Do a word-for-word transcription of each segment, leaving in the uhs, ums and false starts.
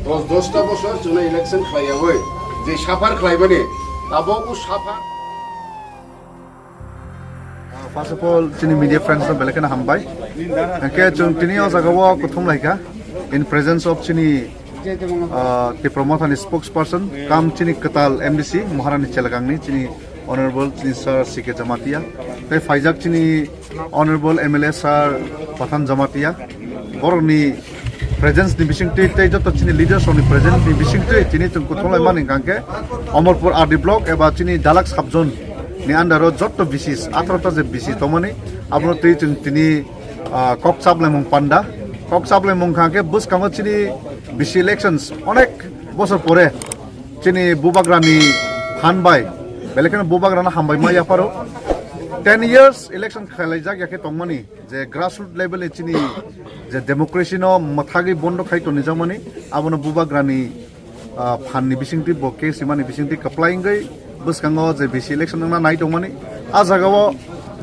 Dos, dosta bosor chwngno election khlaiyawi je suffer khlaimani, tabuk o suffer. First of all, chini media friends no belai kheno hambai. Hwnkhe chwng tini o jaga o kuthum laikha in presence of chini, ah, Tipra Mothani spokesperson, kam chini kwtal M D C, Maharani Chelagangni, chini Honorable chini Sir C K Jamatia, tei phaijak chini Honorable M L A Sir Pathan Jamatia, borokni presence ni bisingtwi tei joto chini leaders rokni presence ni bisingtwi tini chwng kuthumlai mani hwnkha khe Omorpur R D block eba chini Dalak sub zone ni under o joto B Cs, atharo ta je B C tongmani, abono twi chwng tini, ah, kok chaplaimung panda. Kok chaplaimung hwnkha khe bwskango chini B C elections onek bosor pore chini bubagrani phan bai belai kheno bubagrano hambai ma yapharo. Ten years election khailaijak ya khe tongmani, je grassroots level ni chini je democracy no mwthagwi bondo khai tonijakmani, abono bubagrani, ah, phan ni bisingtwi bo case rimani bisingtwi kwplai wngwi bwskango je B C election wngna nai tongmani. A jaga o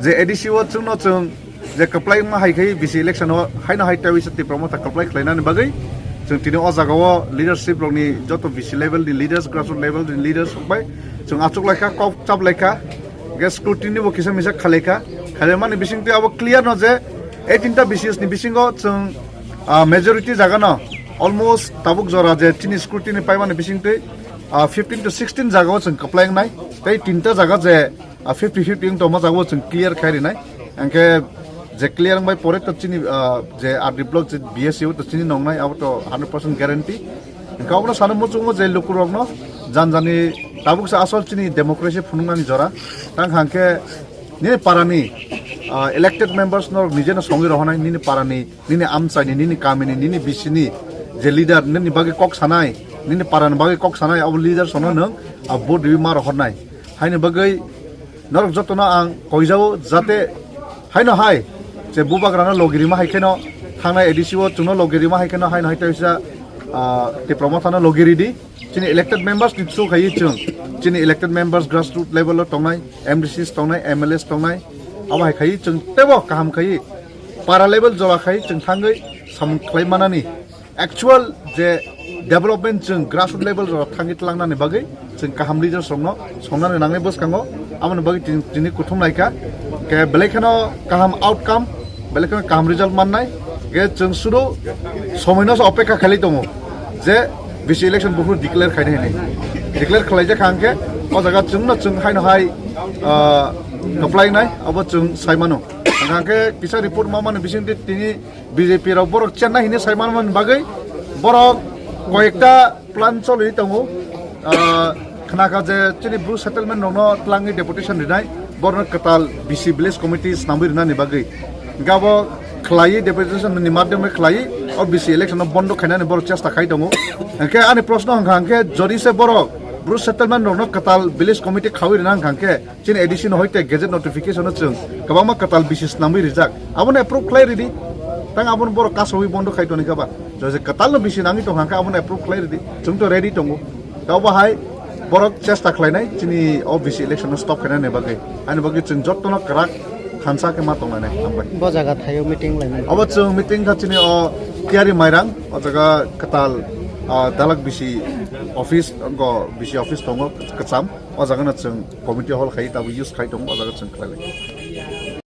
je A D C o chwngno chwng je kwplai wngma hai khai B C election o haino hai tei waisa Tipra Motha kwplai khlainani bagwi chwng tini o jaga o leadership rokni joto B C level ni leaders, grassroots level ni leaders rok bai chwng achuk laikha, kok chap laikha. Hwnkhe scrutiny bo kisa misa khalaikha. Khalaimani bisingtwi abo clear no je eighteen ta B C S ni bisingo chwng, ah, majority jaga no almost tabuk jora je chini scrutiny paimani bisingtwi, ah, fifteen to sixteen jaga o chwng kwplai wngnai. Tei tinta jaga je, ah, fifty fifty wng tongma jaga o chwng clear khai rinai. Hwnkhe je clear wngbai pore to chini, ah, je R D block je B S C o to chini nongnai abo to hundred percent guarantee. Hwnkhe obono sana muchungo je lukurokno jan jani tabuk se asol chini democracy phunuknani jora. Tang hangkhe nini parani, ah, elected members no nijeno songwi rohonai, nini parani, nini amchaini, nini kamini, nini bisini je leader nini bagwi kok sanai, nini parani bagwi kok sanai, abo leader sono nwng, ah, vote riwi ma rohornai. Haini bagwi norok jotono ang koijao jate haino hai je bubagrano logi rima hai kheno thangnai A D C o chwngno logi rima hai kheno haino hai teisa, ah, Tipra Mothano logi ridi. Chini elected members ni through khaiwi chwng chini elected members grassroots level o tongnai, M D Cs tongnai, M L As tongnai, abo hai khaiwi chwng teibo kaham khaiwi para level jora khai chwng thangwi samung khlai manani. Actual je development chwng grassroots level rok thangwi tlangnani bagwi chwng kaham leaders rokno songnani nangnai bwskango, aboni bagwi tini, tini kuthum laikha. Khe belai kheno kaham outcome, belai kheno kaham result mannai. Khe chwng sudu somoino se opekha khailai tongo je B C election buphuru declare khainai hinwi. Declare khwlaijak kha hwnkhe o jaga chwngno chwng haino hai, ah, kwplai wngnai abo chwng sai mano. Hwnkhe kisa report ma mani bisingtwi tini B J P rok borok chenna hinwi sai manmani bagwi borok koyekta plan choli tongo. Ah, khnakha je chini Bru settlement rokno tlangwi deputation rinai, borokno kwtal B C village committee swnamwi rinani bagwi. Hwnkhe abo khlaiwi deputation ni madhyome khlaiwi o B C election no bondo khainani borok chesta khai tongo. Hwnkhe ani proshno hwnkha hwnkhe jodi se borok Bru settlement rokno kwtal village committee khawi rina hwnkha hwnkhe chini A D C no hoite gazette notification o chwng kwbangma kwtal B C swnamwi rijak. Abono approve khlai ridi. Tang abono borok kasawi bondo khai toni kha ba. Jose kwtal no B C nangwi tong hangkhe abono approve khlai ridi. Chwng to ready tongo. Tei obo hai borok chesta khlainai chini o B C election no stop khainani bagwi. Ani bagwi chwng jottono kwrak khansa khe ma tongnai. Hambai. Bo jaga thaio meeting lainai. Obo chwng meeting kha chini o Tiyari Mairang, o jaga kwtal, ah, Dalak B C office, go B C office tongo kwcham. O jaga no chwng committee hall khai tabuk use khai tongo, o jaga chwng khlai lai.